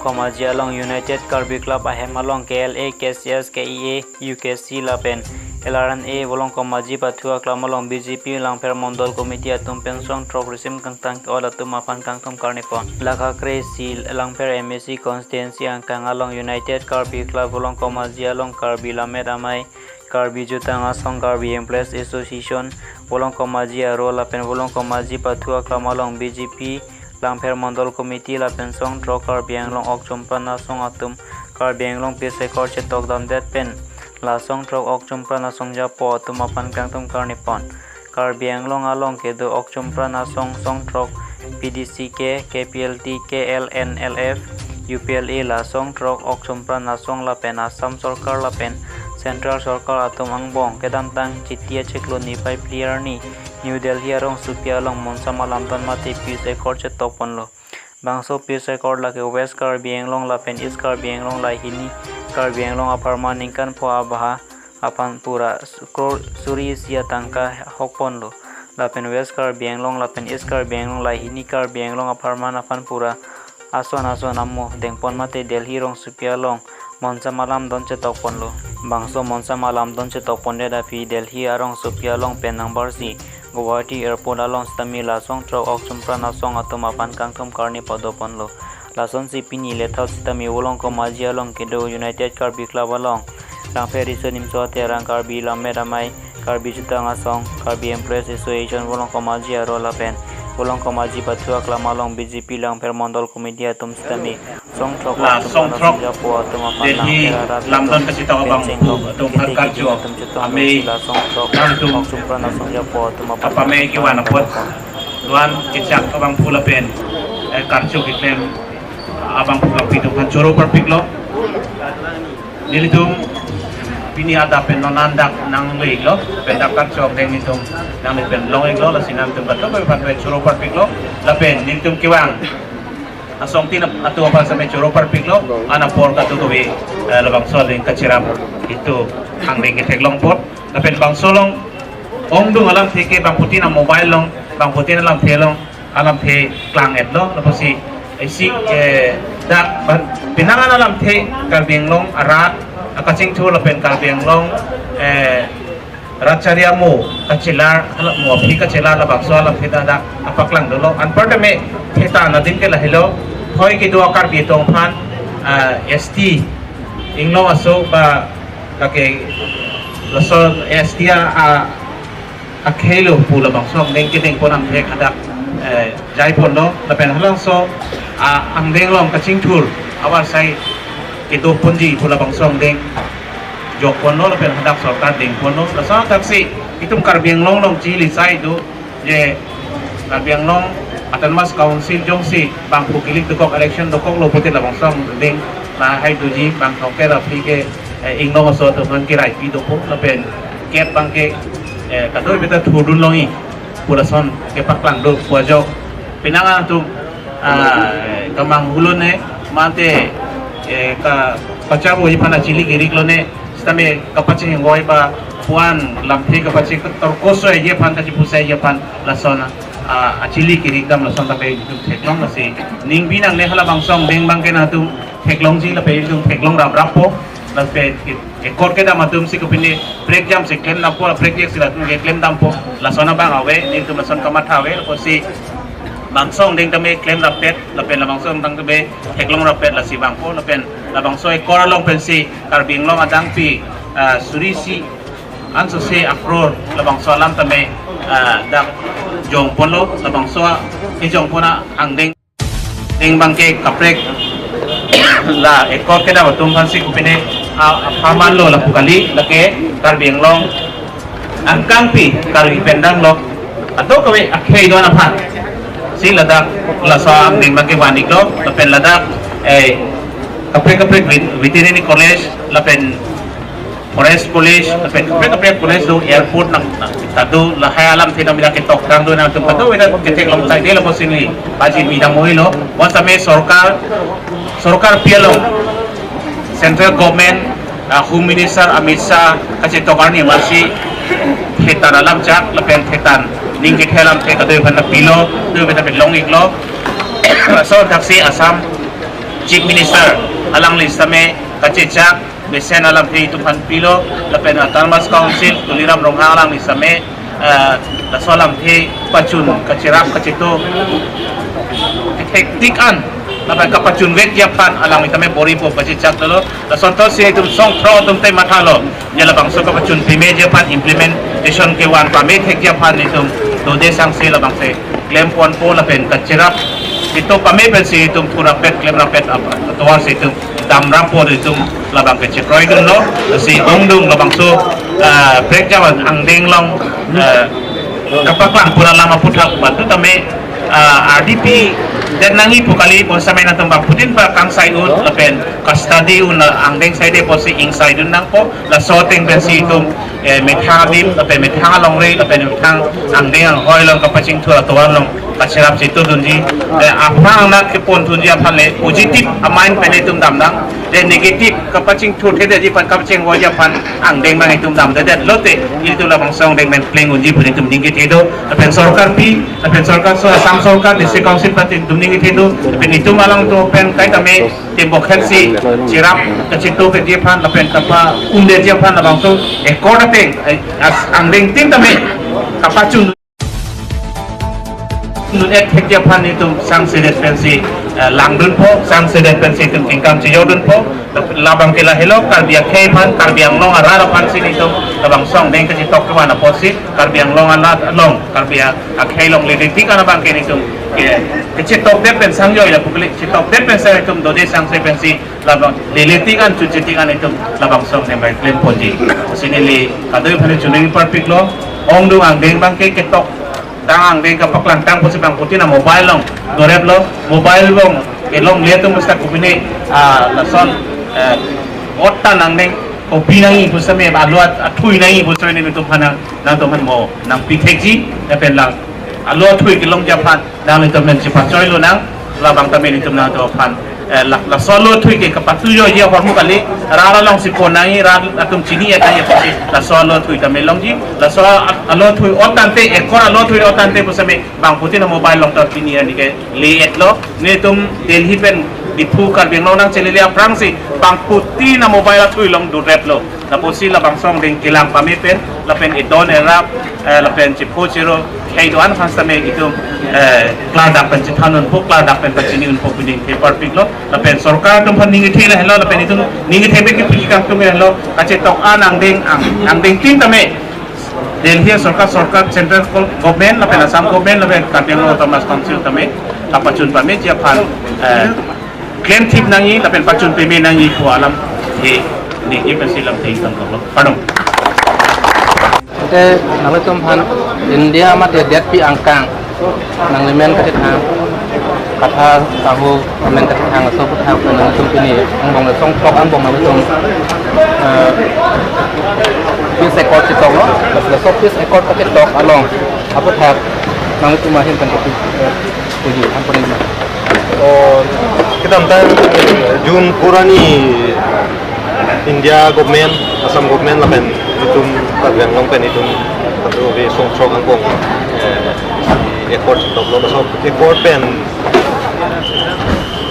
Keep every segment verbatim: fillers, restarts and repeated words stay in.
Komaji along United Karbi Club ahem along K L A, K C S, K E A, U K C lapen L R N A, Volongkom Aji pathu aklam along B J P Langpher Mondol Committee atum pen song throk risim kangtang ke-ot atum aphan kangthum karnipon. Lakha kre-isi Langpher M A C constituency angkang along United Karbi Club Volongkom Aji along Karbi Lammet Amei, Karbi Jutang Asong, Karbi Employees Association, Volongkom Aji aro lapen Volongkom Aji pathu aklam along B J P Langpher Mondol Committee lapen song throk Karbi Anglong Okchumpran Asong atum Karbi Anglong Peace Accord chetok damdet pen la song throk Okchumpran Asong japo atum aphan kangthum karnipon. Karbi Anglong along kedo Okchumpran Asong song throk P D C K, K P L T, K L N L F, U P L A la song throk Okchumpran Asong lapen Assam Sorkar lapen Central Sorkar atum angbong kedamtang Chiti achiklo niphai phli arni New Delhi arongsopi along monsam alamdon mate Peace Accord chetokponlo. Bangso Peace Accord lake West Karbi Anglong lapen East Karbi Anglong lahini Karbi Anglong apharman ningkan pho abaha aphan pura s-, crore suri isi atangka hokponlo. Lapen West Karbi Anglong lapen East Karbi Anglong lahini Karbi Anglong apharman aphan pura ason ason amo dengpon mate Delhi rongsopi along monsam alamdon chetokponlo. Bangso monsam alamdon chetokpondet aphi Delhi arongsopi along pen nangbarsi Guwahati Airport along sitame la song throk Okchumpran Asong atum aphan kangthum karni padoponlo. Lasonsi pini lethap sitame Volongkom Aji along kedo United Karbi Club along Langpher Riso Nimso Terang, Karbi Lammet Amei, Karbi Jutang Asong, Karbi Employees Association Volongkom Aji aro lapen Volongkom Aji pathu aklam along B J P Langpher Mondol Committee atum sitame song throk la Okchumpran song throk Asong japo atum aphan Delhi Langpher arat lamdon atum kachitong abang pencheng pu atum kete phan karjo kejing atum chetong Amei la song throk nangtum Okchumpran Asong japo atum aphan apamei kevan apot. Luan kechak abangphu lapen, eh, karcho keklem abangphu kangpi atum aphan choro parpiklo. Nelitum pini adap pen non an dak nanglo-iklo, pen dak karcho angdeng nelitum nangli pen long-iklo, lasi nangtum kado kave aphan pen choro parpiklo, lapen nelitum kevang asong tin atum aphan sitame choro parpiklo, anapor kado kave, eh, labangso aling kacherap itum angdeng ketheklong apot. Lapen bangso along ongdung alamthe ke bangphutin a-mobile along, bangphutin alamthe along, alamthe klang-etlo, lapusi isi, eh, dak ba-, penang an alamthe Karbi Anglong arat akachingthur lapen Karbi Anglong, eh, rat chari amo kachelar, hala mo aphi kachelar labangso alamthe dak dak kapaklang dolo. Anparta me theta nadin ke lahelo, hoi kedo a-Karbi atum aphan, ah, S T Inglong aso ba lake laso S T a, a, akhei lo pu labangso angdeng kedengpon angdeng hadak, eh, jaiponlo, lapen halabangso, a, angdeng along kachingthur avarsai kedoponji pu labangso angdeng jokponlo, lapen hadak sorkar dengponlo, laso thaksi itum Karbi Anglong along chili sai do, je Karbi Anglong Autonomous Council jongsi bangphu kilik dokok election dokoklo putin labangso angdeng lahai doji bang thongke rapi ke, eh, Inglong aso atum aphan keraipi dopo lapen kep abangke, eh, kadokave ta thurdun longji pu lason kepaklang do pu ajok. Penang an atum, ah, kamang hulone mate, eh, ka pachabo ji aphan achili kirik lone sitame kapachehengoi ba puan lamthe kapachethor koso aji aphan kachipusi aji aphan lason, ah, achili kirik dam lason tape itum theklong lasi ningbi nangne halabangso angdeng abangke nangtum theklongji lapen itum theklong raprappo lapen ke-, accord kedam atumsi kopine prekjamsi klem dampo, prekjamsi latum ke klem dampo, lason abang ave, nelitum lason kamatha ave, lapusi bangso angdeng tame klem rappet, lapen labangso angdeng tame theklong rappet lasi vangpo, lapen labangso accord along pensi Karbi Anglong adangpi, ah, suri isi ansose a-crore labangso alam tame, ah, dak jongponlo, labangso kejongpon angdeng, deng abangke kaprek la accord kedam atum aphansi kopine, ah, apharman lo lapu kali, lake Karbi Anglong angkangpi Karbi pen danglo, kadokave akhei do-an aphan si ladak laso angdeng abangke van-iklo, lapen ladak, eh, kaprek kaprek vet-, veterinary college, lapen forest college, lapen kaprek kaprek college do, airport nang, nang, ta do, lahai alamthe nang mila ketok tang do, nangtum kadokave ta ketheklong saide lapusi neli pajirpi dam-oi lo, bonsitame sorkar, sorkar pi along, central government, ah, Home Minister Amit Shah kachetok arni amatsi thetan alam chak lapen thetan ning kethe alamthe kadokave aphan ta pilo, kadokave ta pelong-iklo. Laso thaksi Assam Chief Minister alangli sitame kachechak mesen alamthe itum aphan pilo, lapen Autonomous Council Tuliram Ronghang alangli sitame, eh, laso alamthe pachun kacherap kachetok hektik an lapen kapachunvekji aphan alangli tame bor-ipo kachechak dolo. Lason thotsi itum songthrok atum te mathalo. Ya labangso kapachun pameji aphan, implementation kevan pame thekji aphan itum dode sangse labangsi klemponpo lapen kacherap itum pame pensi itum thurapet klemrapet ap-, atovarsi itum damrappo itum labang kechekroidunlo. Si ongdung labangso, ah, prekjam angdeng along, ah, kapaklang pura lama puthak batu tame, ah, R D P det nangji pu kali, bonsitame nangtum bangphutin pa kangsai un lapen ka-study un, ah, angdeng saide pusi ingsaidun nangpo. Laso ateng pensi itum, eh, methang adim lapen methang alongri lapen methang angdeng anghoi along kapachingthur atovar along kacherap chitudunji, eh, aphrang nat keponthunji aphan le positive a-mind pen itum damnang. De negative kapachingthurthedetji aphan kapachingvoiji aphan angdeng abang itum damdedet lote itum labangso angdeng pen pleng unji pu itum ning kethe do. Lapen sorkar pi, lapen sorkar so Assam sorkar, District Council pati itum ning kethe do. Lapen itum alangtum pen kaitame tembok hetsi cherap kachetok keji aphan lapen kapa-un-edetji aphan labangso accord ateng, eh, as angdeng tin tame kapachun un-et thekji aphan itum sangsedet pensi, eh, langdunpo, sangsedet pensi itum kengkam chejordunpo. Labang ke lahelo, Karbi akhei aphan, Karbi Anglong arat aphansi itum labangso angdeng kachetok kevan apotsi Karbi Anglong arat along, Karbi akhei along leletik an abang ke itum ke, kechetokdet pen sangjoi lapu kali, chetokdet pen sang itum dode sangse pensi labang leletik an chuchetik an itum labangso angdeng bai klemponji. Si neli kadoi aphan choningri parpiklo, ongdung angdeng abang ke ketok tang angdeng kapaklangtang pusi bangphutin a-mobile along doreplo, mobile along kelongle atum seta kopine, ah, lason, eh, ot tan angdeng kopi nangji pusitame, alo at-, athui nangji pusitame nelitum aphan nang, nangtum aphan mo nangpi thekji, lapen lang alo athui kelongji aphan nanglitum pen chepachoilonang, labang tame nelitum nangtum aphan, eh, la, laso alo athui ke kapatujoiji ahormu kali, rat alongsi pon nangji, rat atum chini-et nangji apotsi laso alo athui tame longji. Laso a-, alo athui ot tangte, accord alo athui ot tangte pusitame bangphutin a-mobile along ta pini arni ke le-etlo. Nelitum Delhi pen Diphu Karbi Anglong nangchelele aphrangsi bangphutin a-mobile athui along dureplo. Lapusi labangso angdeng kelang pame pen, lapen edon erap, eh, lapen chepho chero khei do-an aphan sitame itum, eh, klardak pen chethan unpo, klardak pen pachini unpo pu ningthe parpiklo. Lapen sorkar atum aphan ning kethe lahelo, lapen itum ning kethe pen kipu kangtung lahelo, kachetok an angdeng ang, angdeng tin tame Delhi sorkar, sorkar central government lapen Assam government lapen Karbi Anglong Autonomous Council tame kapachun pameji aphan, eh, klemthip nangji lapen pachun pame nangji pu alamthe ningje pensi lamthe ingtangkoklo. Pardon. Ante nanglitum aphan India mate detpi angkang nangli men kachethang, Kathar Sahu amen kachethang aso aputhak pen nangtum pini angbong le songthrok angbong nangtum, eh, peace accord chetoklo, laso peace accord paketok along aputhak nangtum ahin pen kopi, eh, puji, ham puni ma? Oh, kedamtang June four arni India government, Assam government lapen itum Karbi Anglong pen itum kadokave songthrok angbong, eh, accord chetoklo, laso accord pen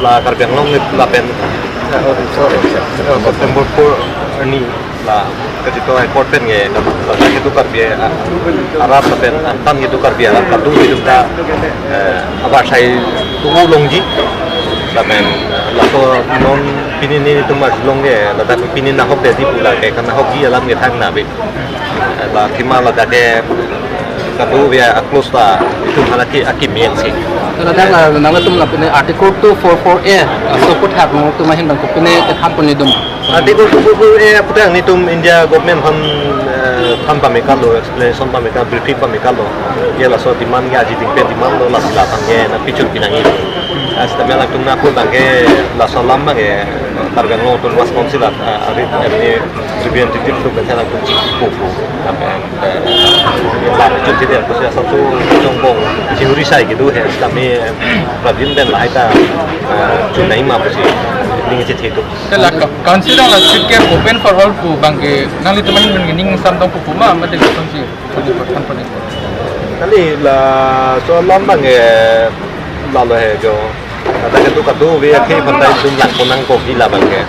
la Karbi Anglong lapen, eh, oh, sorry, eh, September four arni la kachetok accord pen ke, la kedo Karbi, ah, arat lapen antan kedo Karbi arat kadokave itum ta, eh, abar sai tu longji. Lapen, eh, laso non pini nelitum arjulong ke, ladak pini nahokdetji pu lake, kan nahokji alam ke thangnat ave. Eh, la thima ladak ke, kadokave a-clause ta itum aphan aki, akimi si. Ladak la nangtum la pini Article two four four A, laso aputhak nangtum ahin bang kopine kethap pon ledun? Article two four four A aputhak nelitum India government aphan, eh, than pame kalo, explanation pame kalo, briefing pame kalo. Ya laso demand ke aji dingpen demand lo, lasi la tangke nangpichun pinangji. As tamel atum nangkok tangke laso alam abang ke Karbi Anglong Autonomous Council at, eh, ari, eh, representative atum pen nangtum chikpo pu. Lapen, eh, la chun chidi atum si asap su chongbong chihuri sai kedo he, kami, eh, Pravin pen lahai ta, eh, chun nangji ma pusi ning chethe do. Te la ka-, council along la seat ke open for all pu abang ke nanglitum ahin ning samdong pu pu ma, mate kosonsi? Kali laso alam abang ke lalo he jo. Dak kedo kadokave akhei aphan ta itum langpon nangkok ila abangke.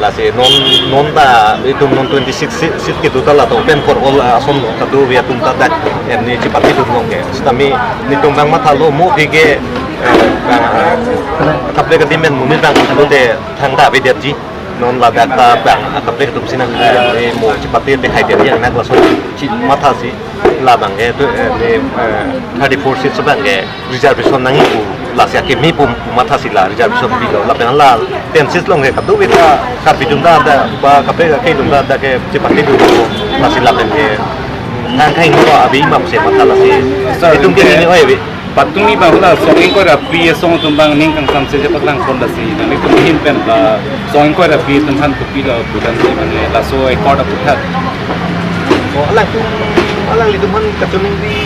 Lasi non non ta itum non twenty-six seat, seat kedo ta la ta open for all ason lo, kadokave atum ta dak em ni chepatidun long ke. Sitame netum abang mathalo mo aphi ke, eh, bang, eh, kaprek adim pen monit abang pulote thangta avedetji. Non ladak ta bang, ah, kaprek atum si nang, eh, mo chepate te khai dia yang nak lason chi mathasi la abangke tu, eh, ni, eh, thirty-four seats abangke reservation nangji pu lasi akeme pu mathasi la reservation pilo lapen la ten seats long ke kadokave ta Karbi atum ta dak ba kaprek akhei atum ta dak ke chepatidun lasi lapen ke nang khai no abi map se matha lasi. Sir, itum ke ke ni oi abi. Patumi abang la song ingkoi ra phli asong atum abang ning kangsamse chepaklangpon lasi. Nanglitum ahin pen la song ingkoi ra phli atum aphan kopilo putan si mane laso accord aputhak. Oh, alangtum, alanglitum aphan kachiningri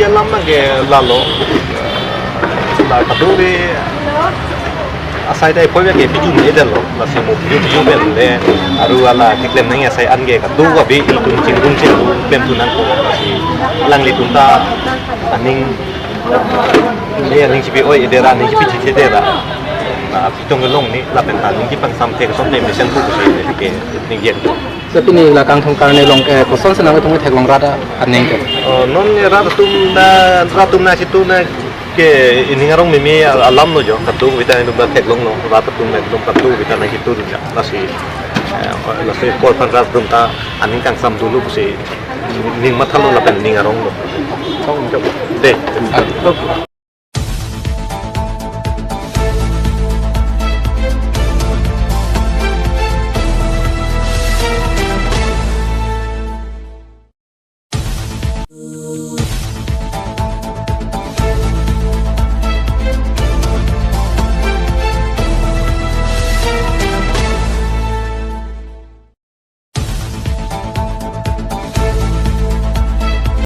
alam abangke lalo. La kadokave asai ta ipoi abangke pijun-edetlo. Lasi mo pijun pijun pen le aru ala keklem nangji asai an ke kadokave itum chingrum chingrum klemdun nangkok lasi. Alanglitum ta aning, ne aning chipi-oi-edet ra, aning chipi-chit-edet ra. Na apitong kelong ni lapen ta aning chipangsam thek som ne mesen pu pusi ke ningje. So pini la Kangthong Karne along, eh, kosonsi nangtum theklong rat aning ke? Oh, non rat atum na, rat atum na situ na ke ining arong meme alam lo jo, kadokave ta itum ta theklonglo, rat atum na itum kadokave ta na situ ja. Lasi, eh, lasi kor aphan rat atum ta aning kangsam dolo pusi ning mathalo lapen ning arong lo. De.